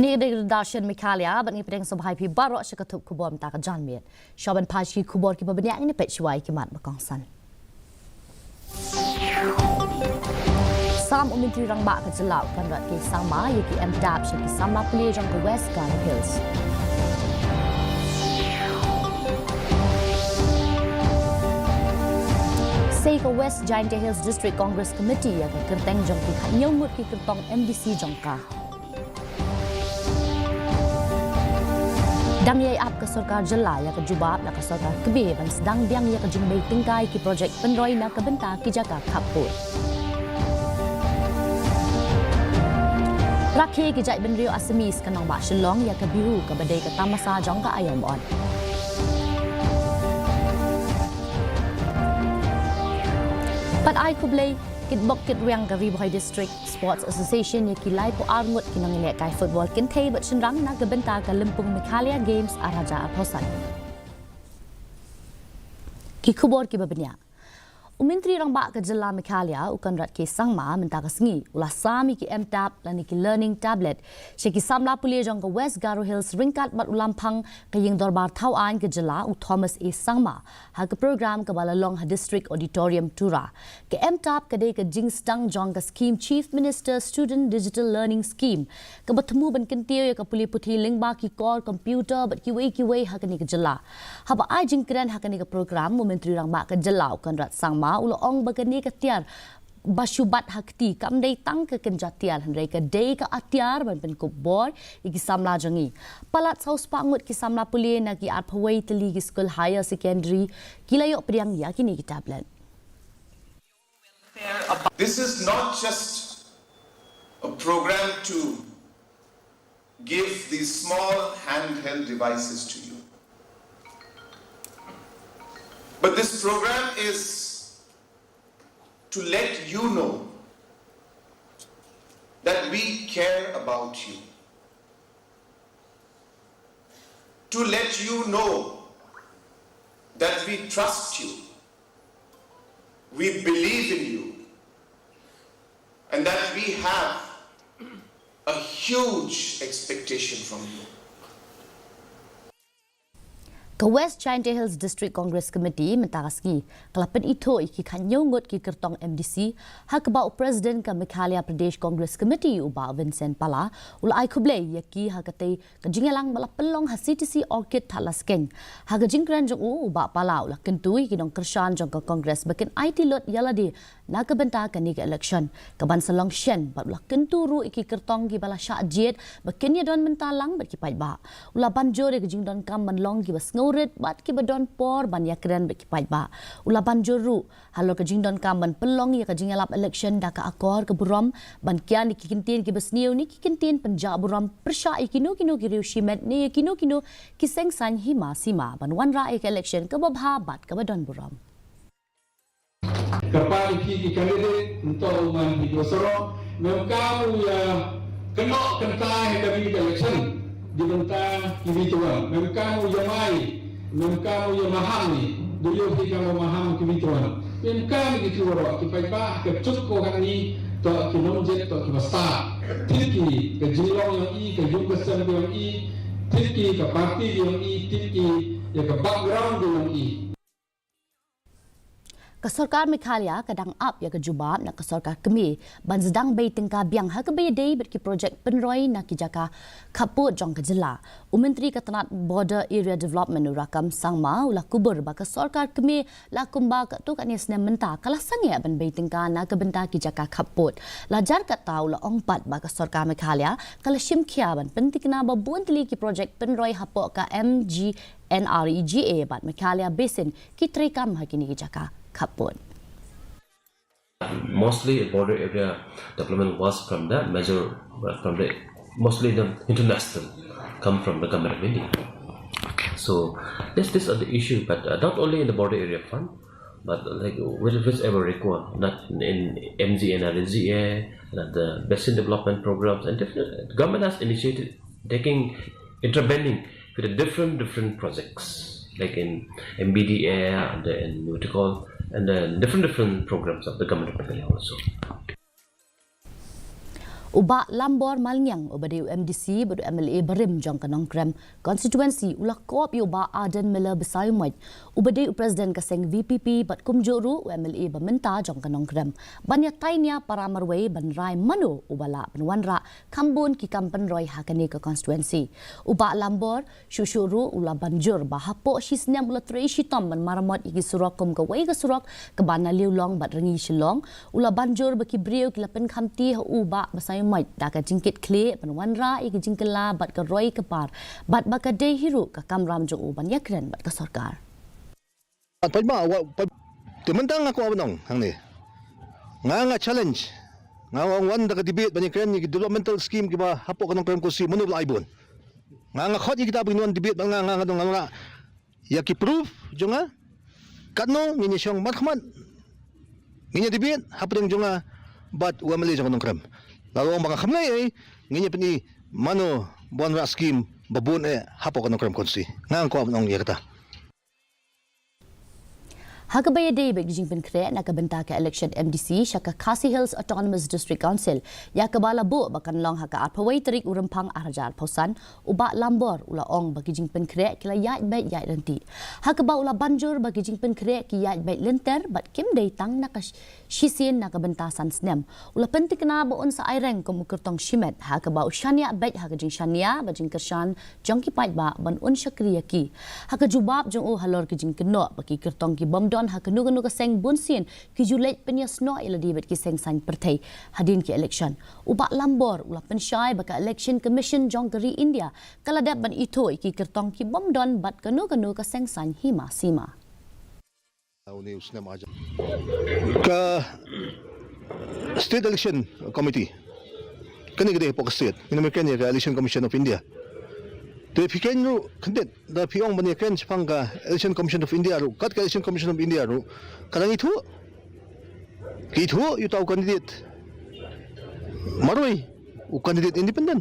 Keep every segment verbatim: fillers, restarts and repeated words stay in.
Kane ka dei ka Doordarshan Meghalaya, bad ngi pdiang sngewbha ïa phi baroh sha ka thup khubor mynta ka janmiet. Shuwa ban phai sha ki khubor kiba bniah, ngin ïa peit shuwa ïa ki mat ba kongsan. Sam u Myntri Rangbah ka Jylla u Conrad K Sangma ïa ki M TAP sha ki samla pule jong ka West Garo Hills. Sei ka West Jaintia Hills District Congress Committee ïa ka kyrteng jong ki khathynñiew ngut ki kyrtong M D C jong ka. Dang ïai ap ka sorkar jylla ïa ka jubab na ka sorkar kmie ban sdang biang ïa ka jingbei tyngka ïa ki projek pynroi na ka bynta ki jaka khappud. Rakhe ki jaitbynriew Assamese ka nongbah Shillong ïa ka Bihu kaba dei ka tamasa jong ka aïom ot. Pat ai khublei kitbok kitrwiang ka Ri Bhoi District Sports Association ïa ki laiphew ar ngut ki nongïalehkai football kynthei bad shynrang na ka bynta ka Lympung Meghalaya Games ar hajar arphew san. Ki khubor kiba bniah. U Myntri Rangbah ka Jylla Meghalaya u Conrad K Sangma mynta ka sngi u la sam ïa ki M TAP lane ki learning tablet sha ki samla pule jong ka West Garo Hills ryngkat bad u Lamphang ka Ïing Dorbar Thaw Aiñ ka Jylla u Thomas A Sangma ha ka program kaba la long ha District Auditorium Tura. Ka M TAP ka dei ka jingsdang jong ka scheme Chief Minister Student Digital Learning Scheme kaba thmu ban kyntiew ïa ka pule puthi lyngba ki kor computer bad kiwei kiwei ha kane ka jylla. Haba ai jingkren ha kane ka program, u Myntri Rangbah ka Jylla u Conrad Sangma u la ong ba kane ka tiar ba shu bat ha kti kam dei tang ka kynja tiar, hynrei ka dei ka atiar ban pynkup bor ïa ki samla jong ngi. Palat saw spah ngut ki samla pule na ki arphew wei tylli ki skul higher secondary ki la ïoh pdiang ïa kine ki tablet. This is not just a program to give these small handheld devices to you, but this program is to let you know that we care about you, to let you know that we trust you, we believe in you, and that we have a huge expectation from you. Ka West Jaintia Hills District Congress Committee mynta ka sngi ka la pynithuh ïa ki khathynñiew ngut ki kyrtong M D C, ha kaba u President ka Meghalaya Pradesh Congress Committee u Bah Vincent Pala u la ai khublei ïa ki ha katei ka jingïalang ba la pynlong ha C T C Orchid Thadlaskeiñ. Ha ka jingkren jong u, u Bah Pala u la kyntu ïa ki nongkyrshan jong ka Congress ba kin aiti lut ïa lade na ka bynta kane ka election kaban sa long shen, bad u la kyntu ruh ïa ki kyrtong kiba la shah jied ba kin ïadon mynta lang bad ki paidbah. U la ban jur ïa ka jingdonkam ban long kiba sngewrit bad kiba don por ban ïakren bad ki paidbah. U la ban jur ruh halor ka jingdonkam ban pynlong ïa ka jingïalap election da ka akor ka burom, ban kian ïa ki kyntien kiba sniew ne ki kyntien pynjah burom pyrshah ïa kino kino ki riew shimet ne ïa kino kino ki seng saiñ hima sima, ban wanrah ïa ka election kaba bha bad kaba don burom. Kyrpad ïa phi ki candidate, nto u man phi ki surok, mem kam u ïa kynnoh kyntai ha kane ka election, ki bynta kiwei ki wan, mem kam u ïa mai, mem kam u ïa maham ïa, dei ïoh phi kam u maham kiwei ki wan. Mem kam ïa ki waroh, ki paidbah, ka juk ko kane, to ki nongjied, to kiba stad. Tip ki, ka jinglong jong i, ka ïung ka sem jong i, tip ki, ka party jong i, tip ki, ïa ka background jong i. Ka sorkar Meghalaya ka dang ap ïa ka jubab na ka sorkar kmie ban sdang bei tyngka biang ha kaba ïadei bad ki projek pynroi na ki jaka khappud jong ka jylla. U Myntri ka tnat Border Area Development u Rakkam Sangma u la kubur ba ka sorkar kmie la kumba katto katne snem mynta ka la sangeh ban bei tyngka na ka bynta ki jaka khappud. La jar katta u la ong pat ba ka sorkar Meghalaya ka la shim khia ban pynthikna ba bun tylli ki projek pynroi hapoh ka M G N R E G A bad Meghalaya Basin ki treikam ha kine ki jaka khappud. Mostly border area development was from the major, from the mostly the international come from the government of India. So this these are the issue, but uh, not only in the border area fund, but like which- whichever require, not in M G N R E G A, and the basin development programs, and different government has initiated taking intervening with the different different projects like in M B D A and in what you call and the different different programs of the government of Meghalaya also. U Bah Lambor Malngiang, uba dei u M D C bad u M L A barim jong ka Nongkrem constituency, u la kop ïa u Bah Ardent Miller Basaiawmoit, uba dei u president ka seng V P P bad kumjuh ruh u M L A ba mynta jong ka Nongkrem, ban ïatai nia para marwei ban rai mano uba lah ban wanrah kham bun ki kam pynroi ha kane ka constituency. U Bah Lambor shuh shuh ruh u la ban jur ba hapoh shi snem u la trei shitom ban maramot ïa ki surok kum kawei ka surok kaba na Liulong bad Rangli Shillong. U la ban jur ba ki briew ki la pynkhamti ha u Bah Basaiawmoit da ka jingkitkhlieh ban wanrah ïa ki jingkylla bad ka roi ka par, bad ba ka dei hi ruh ka kamram jong u ban ïakren bad ka sorkar. Pat ba, wa, pat, te mynta nga kwah ban ong hangne. Nga, nga challenge. Nga ong wan da ka debate ban ïakren ïa ki developmental scheme kiba hapoh ka Nongkrem constituency mano ba la ai bun. Nga, nga khot ïa kita ba ngin wan debate bad nga, nga, nga dang nga ïa ki proof jong nga. Katno ngin ïa shong markhmat, ngin ïa debate hapdeng jong nga bad u M L A jong ka Nongkrem. Lada ong ba nga kham lei ei, ngin ïa pyni mano ba wanrah scheme ba bun eh hapoh ka Nongkrem constituency. Nga, nga kwah ban ong ïa kata. Ha kaba ïadei bad ki jingpynkhreh na ka bynta ka election M D C sha ka Khasi Hills Autonomous District Council, ïa kaba la buh ba kan long ha ka arphew wei tarik u Rymphang ar hajar arphew san, u Bah Lambor u la ong ba ki jingpynkhreh ki la ïaid beit ïaid lynti. Ha kaba u la ban jur ba ki jingpynkhreh ki ïaid beit lynter bad kim dei tang na ka sh-, shisien na ka bynta san snem. U la pyntikna ba un sa ai reng kum u kyrtong shimet, ha kaba u shaniah beit ha ka jingshaniah bad jingkyrshan jong ki paidbah ban un shakri ïa ki. Ha ka jubab jong u halor ka jingkynnoh ba ki kyrtong ki bym don ha kano kano ka seng bunsien ki ju leit pynïasnoh ïa lade bad ki seng saiñ pyrthei hadien ki election, u Bah Lambor u la pynshai ba ka Election Commission jong ka ri India ka la dep ban ithuh ïa ki kyrtong ki bym don bad kano kano ka seng saiñ hima sima. Ka State Election Committee, kane ka dei hapoh ka state, ngin ym ïakren ïa ka Election Commission of India. Te phi kren ruh khyndiat, da phi ong ban ïakren shaphang ka Election Commission of India ruh, kat ka Election Commission of India ruh ka dang ithuh, ka ithuh ïa uta u candidate marwei, u candidate independent.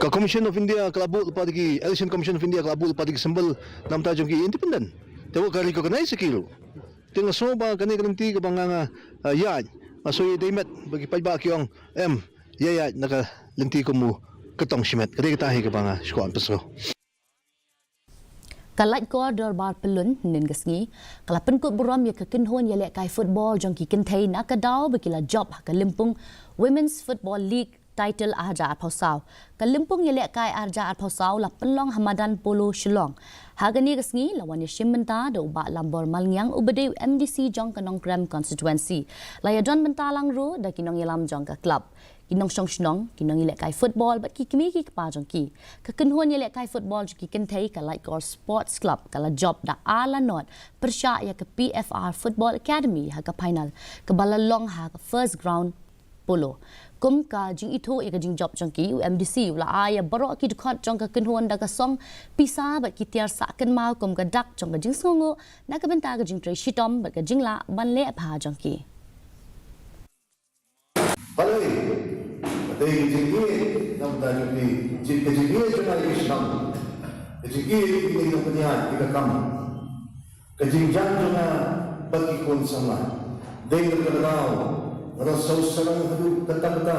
Ka Commission of India ka la buh lypa da ki, Election Commission of India ka la buh lypa da ki symbol namar jong ki independent. Te wat ka recognize ïa ki ruh. Te nga sngew ba kane ka lynti kaba nga, nga, ah, ïaid, nga sngew ïa dei met ba ki paidbah ki ong em, ïa ïaid na ka lynti kum u kyrtong shimet. Ka dei kata hi kaba nga shu kwah pynsngew. Ka Laitkor Dorbar Pyllun hynnin ka sngi ka la pynkut burom ïa ka kynhun ïalehkai football jong ki kynthei na ka daw ba ki la jop ha ka lympung Women's Football League title ar hajar arphew saw. Ka lympung ïalehkai ar hajar arphew saw la pynlong ha madan Polo Shillong. Ha kane ka sngi la wan ïashim bynta da u Bah Lambor Malngiang uba dei u M D C jong ka Nongkrem constituency. La ïadon bynta lang ruh da ki nongïalam jong ka club, ki nongshong shnong, ki nongïalehkai football bad ki kmie ki kpa jong ki. Ka kynhun ïalehkai football jong ki kynthei ka Laitkor Sports Club ka la jop da ar la nod pyrshah ïa ka P F R Football Academy ha ka final kaba la long ha ka First Ground Polo. Kum ka jingithuh ïa ka jingjop jong ki, u M D C u la ai ïa baroh ki dkhot jong ka kynhun da ka song pisa bad ki tiar sah kynmaw kum ka dak jong ka jingsngewnguh na ka bynta ka jingtrei shitom bad ka jinglah ban leh bha jong ki. Balei? Ka dei ka jingïeit na ka bynta jong ki, ka jingïeit jong nga ïa ka shnong, ka jingïeit ïa ki nongpynïaid ïa ka kam. Ka jingjan jong nga bad ki khun samla. Dei na kata ka daw nga dang sngewsarong haduh katta katta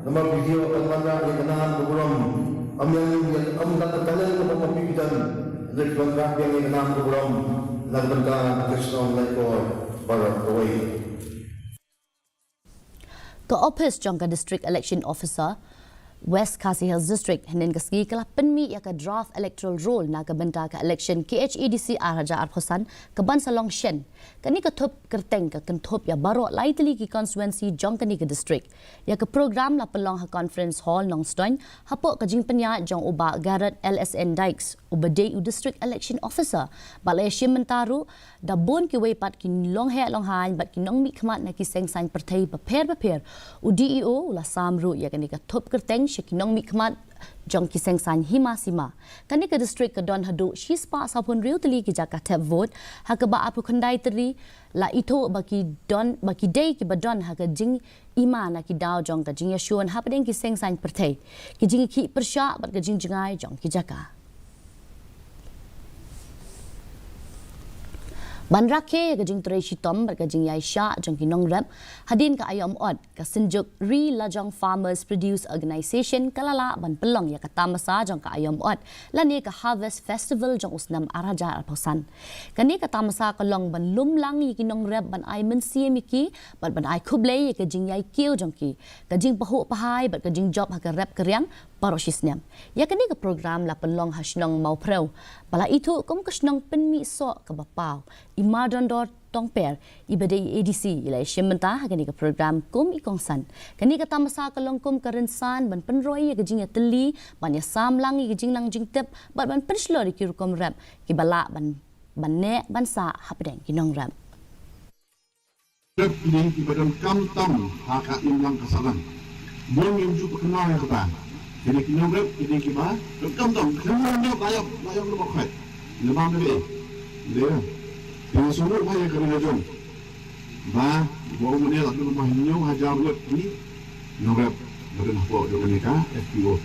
namar phi ïoh ban wanrah ïa ka nam ka burom. Ym ïa, ym da ka talent kaba ma phi phi don, hynrei phi wanrah biang ïa ka nam ka burom na ka bynta ka shnong Laitkor baroh kawei. Ka ophis jong ka District Election Officer, West Khasi Hills District, hynnin ka sngi ka la pynmih ïa ka draft electoral roll na ka bynta ka election K H A D C ar hajar arphew san ka ban sa long shen. Kane ka thup kyrteng ka kynthup ïa baroh lai tylli ki constituency jong kane ka district. Ïa ka program la pynlong ha Conference Hall Nongstoiñ hapoh ka jingpynïaid jong u Bah Garod L S N Dykes, uba dei u District Election Officer, bad la ïashim bynta ruh da bun kiwei pat ki longheh longhaiñ bad ki nongmihkhmat na ki seng saiñ pyrthei bapher bapher. U D E O u la sam ruh ïa kane ka thup kyrteng sha ki nongmihkhmat jong ki seng saiñ hima sima. Kane ka district ka don haduh shispah sawphew hynriew tylli ki jaka thep vote, ha kaba arphew khyndai tylli la ithuh ba ki don, ba ki dei kiba don ha ka jing ima na ki daw jong ka jingïashun hapdeng ki seng saiñ pyrthei, ki jingïakhih pyrshah bad ka jingjngai jong ki jaka. Ban rakhe ïa ka jingtrei shitom bad ka jingïaishah jong ki nongrep hadien ka aïom ot, ka Synjuk Ri Lajong Farmers Produce Organisation ka la lah ban pynlong ïa ka tamasa jong ka aïom ot lane ka Harvest Festival jong u snem ar hajar arphew san. Kane ka tamasa ka long ban lum lang ïa ki nongrep, ban ai mynsiem ïa ki bad ban ai khublei ïa ka jingïaikiew jong ki, ka jingpahuh pahai bad ka jingjop ha ka rep ka riang baroh shi snem. Ïa kane ka program la pynlong ha shnong Mawphrew, ba la ithuh kum ka shnong pynmih soh kaba paw. I Mardondor Tongper, iba dei i A D C, i la ïashim bynta ha kane ka program kum i kongsan. Kane ka tamasa ka long kum ka rynsan ban pynroi ïa ka jingïatylli, ban ïasam lang ïa ka jingnang jingtip bad ban pynshlur ïa ki rukom rep kiba lah ban, ban neh ban sah hapdeng ki nongrep. Rep kine kiba donkam tam ha ka imlang ka sahlang. Bun ngim ju pyrkhat ïa kata. Kine ki nongrep kine kiba donkam tam. Kine ki nongrep la ïap, la ïap ruh ba khait. Lymam dei. Dei. Kine sulu ba ïa kane la jong. Ba, ba u mane la dun ba hynñiew hajar ngut ki nongrep ba don hapoh jong kane ka F P O.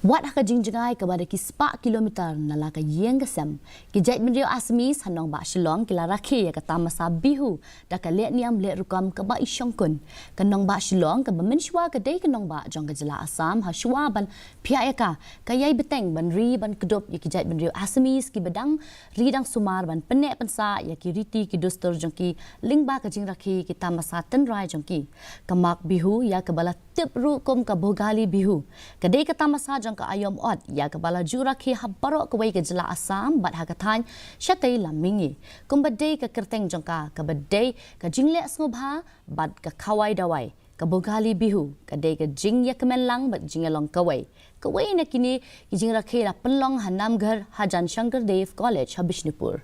Wat ha ka jingjngai kaba da ki spah kilometer na la ka ïing ka sem, ki jaitbynriew Assamese ha nongbah Shillong ki la rakhe ïa ka tamasa Bihu da ka leh niam leh rukom kaba i shongkun. Ka nongbah Shillong kaba mynshuwa ka dei ka nongbah jong ka jylla Assam, ha shuwa ban phiah ïa ka, ka ïai bteng ban ri ban kdup ïa ki jaitbynriew Assamese kiba dang ri dang sumar ban pynneh pynsah ïa ki riti ki dustur jong ki lyngba ka jingrakhe ïa ki tamasa tynrai jong ki. Ka Magh Bihu, ïa kaba la tip ruh kum ka Bhogali Bihu, ka dei ka tamasa jong ka aïom ot ïa kaba la ju rakhe ha baroh kawei ka jylla Assam bad ha ka thaiñ shatei lam mihngi. Kumba dei ka kyrteng jong ka, kaba dei ka jingleh sngewbha bad ka khawai dawai. Ka Bhogali Bihu ka dei ka jingïakmen lang bad jingïalong kawei. Kawei na kine ki jingrakhe la pynlong ha Namgarh Hajan Shankar Dev College ha Bishnupur.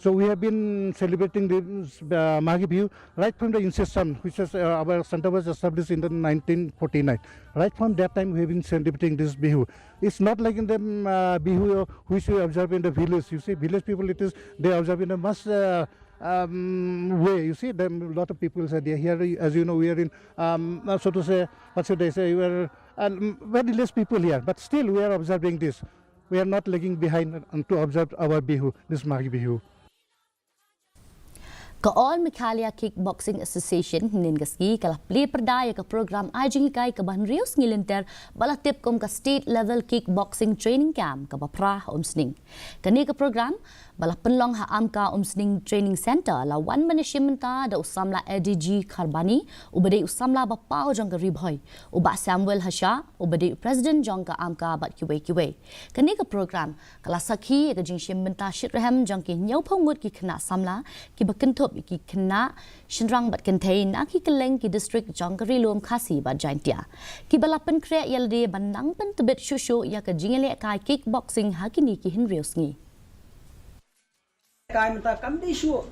So we have been celebrating the uh, Maghi Bihu right from the inception, which was uh, our center was established in the nineteen forty-nine. Right from that time, we have been celebrating this Bihu. It's not like in the um, uh, Bihu which we observe in the village. You see, village people, it is they observe in a much uh, um, way. You see, a lot of people are there. Here, as you know, we are in, um, so to say, what should I say, we are uh, very less people here, but still we are observing this. We are not lagging behind to observe our Bihu, this Maghi Bihu. Ka All Meghalaya Kickboxing Association hynnin ka sngi ka la plie pyrda ïa ka program ai jinghikai kaba hynriew sngi lynter ba la tip kum ka State Level Kickboxing Training Camp kaba phra ha Umsning. Kane ka program ba la pynlong ha Amka Umsning Training Centre la wan ban ïashim bynta da u samla A D G Kharbani, uba dei u samla ba paw jong ka Ri Bhoi, u Bah Samuel Hasha, uba dei u president jong ka Amka bad kiwei kiwei. Kane ka program ka la sakhi ïa ka jingshim bynta shitrhem jong ki hynñiewphew ngut ki khynnah samla kiba kynthup ïa ki khynnah shynrang bad kynthei na ki kylleng ki district jong ka Ri Lum Khasi bad Jaintia, kiba la pynkhreh ïa lade ban nang pyntbit shuh shuh ïa ka jingïalehkai kickboxing ha kine ki hynriew sngi. Kai mynta kam dei shuh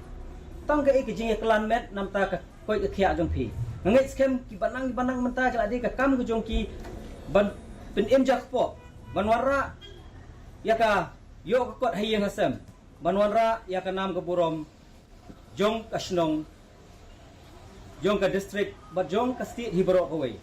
tang kaei ka jingïaklan met na bynta ka koit ka khiah jong phi. Nga ngeit skhem kiba nang kiba nang mynta ka la dei ka kam ka jong ki ban pynim ja kpoh, ban wanrah ïa ka ïoh ka kot ha ïing ha sem, ban wanrah ïa ka nam ka burom jong ka shnong, jong ka district bad jong ka state hi baroh kawei.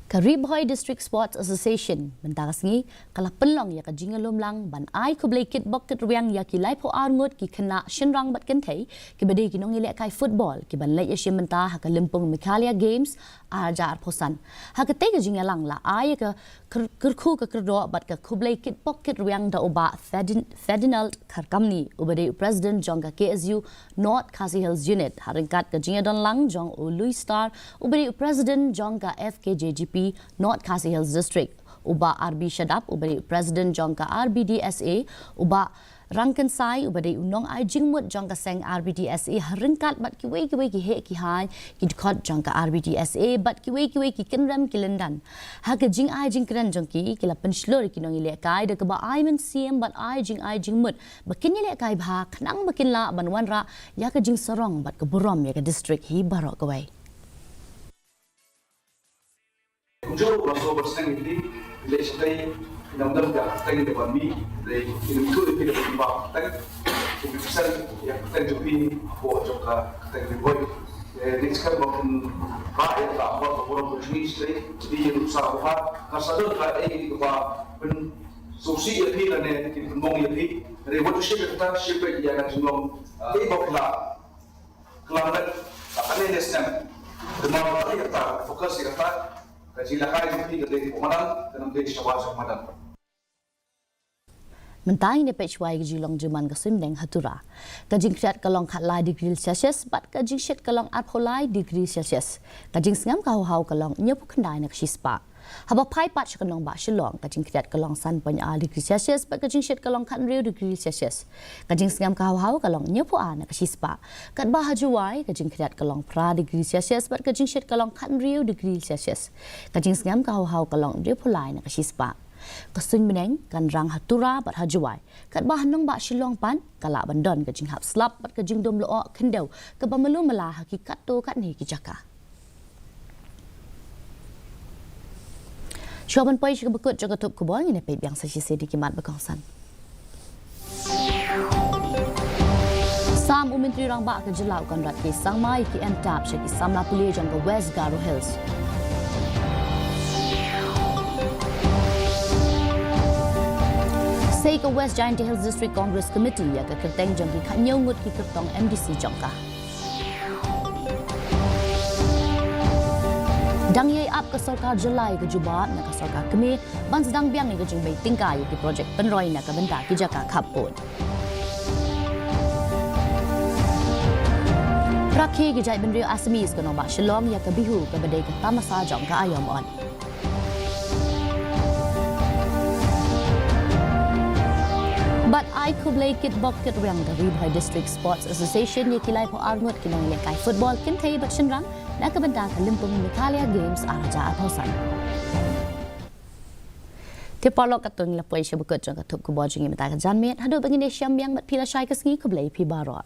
Ka Ri Bhoi District Sports Association mynta ka sngi ka la pynlong ïa ka jingïalum lang ban ai khublei kitbok kitrwiang ïa ki laiphew ar ngut ki khynnah shynrang bad kynthei kiba dei ki nongïalehkai football kiban leit ïashim bynta ha ka lympung Meghalaya Games ar hajar arphew san. Ha katei ka jingïalang la ai ïa ka kyrkhu ka kyrdoh bad ka khublei kitbok kitrwiang da u Bah Ferdinand Kharkamni, uba dei u president jong ka K S U North Khasi Hills Unit, ha ryngkat ka jingïadon lang jong u Louis Star, uba dei u president jong ka F K J G P North Khasi Hills District, u Bah R B Shadap, uba dei u president jong ka R B D S A, u Bah Rangkynsai, uba dei u nongai jingmut jong ka seng R B D S A, ha ryngkat bad kiwei kiwei ki heh ki haiñ ki dkhot jong ka R B D S A bad kiwei kiwei ki kynrem ki lyndan. Ha ka jingai jingkren jong ki, ki la pynshlur ïa ki nongïalehkai da kaba ai mynsiem bad ai jingai jingmut ba kin ïalehkai bha khnang ba kin lah ban wanrah ïa ka jingsarong bad ka burom ïa ka district hi baroh kawei. Kumjuh ruh ba sngewbha sngewbha ïa phi, leit shatei, ngam don ka kyrteng kaba mih, leit, phi nym ïathuh ïa phi kaba mih ba kyrteng, phi pynsan ïa ka kyrteng jong phi hapoh jong ka kyrteng Ri Bhoi. Eh, leit shatei ba phin rah ïa ka bor ka burom ka jong ngi shatei, phi ïa nuksa ba ha, ka sa don ka ei kaba pyn Sngewsih ïa phi lane ki pynmong ïa phi. Re wat shu kata shu peit ïa ka jinglong. Phi bok la. Klam ret. Kane ne snem. Kena kata ïa ta focus ïa kata. Ka jinglakai jong phi ka dei madan, ka nam dei shabar jong madan. Mynta ngin ïa peit shuwa ïa ka jinglong jingman ka suiñ bneng ha Tura. Ka jingkhriat ka long khatlai degree Celsius bad ka jingshit ka long arphew lai degree Celsius. Ka jingsngem ka hawhaw ka long hynñiewphew khyndai na ka shispah. Haba phai pat sha ka nongbah Shillong, ka jingkhriat ka long san point ar degree Celsius bad ka jingshit ka long khathynriew degree Celsius. Ka jingsngem ka hawhaw ka long hynñiewphew ar na ka shispah. Katba ha Jowai, ka jingkhriat ka long phra degree Celsius bad ka jingshit ka long khathynriew degree Celsius. Ka jingsngem ka hawhaw ka long hynriewphew lai na ka shispah. Ka suiñ bneng kan rang ha Tura bad ha Jowai. Katba ha nongbah Shillong pat ka lah ban don ka jinghap slap bad ka jingdum lyoh khyndew kaba malu mala ha ki katto katne ki jaka. Shuwa ban poi sha kaba kut jong ka thup khubor, ngin ïa peit biang sa shisien ïa ki mat ba kongsan. Sam u Myntri Rangbah ka jylla u Conrad K Sangma ïa ki M T A P sha ki samla pule jong ka West Garo Hills. Sei ka West Jaintia Hills District Congress Committee ïa ka kyrteng jong ki khathynñiew ngut ki kyrtong M D C jong ka. Dang ïai ap ka sorkar jylla ïa ka jubab na ka sorkar kmie ban sdang biang ïa ka jingbei tyngka ïa ki projek pynroi na ka bynta ki jaka khappud. Rakhe ki jaitbynriew Assamese ka nongbah Shillong ïa ka Bihu kaba dei ka tamasa jong ka aïom ot. Bad ai khublei kitbok kitrwiang ka Ri Bhoi District Sports Association ïa ki laiphew ar ngut ki nongïalehkai football kynthei bad shynrang na ka bynta ka lympung Meghalaya Games ar hajar arphew san. Te paralok, katto ngi la poi sha ba kut jong ka thup khubor jong ngi mynta ka janmiet. Haduh ba ngin ïashem biang bad phi lashai ka sngi, khublei phi baroh.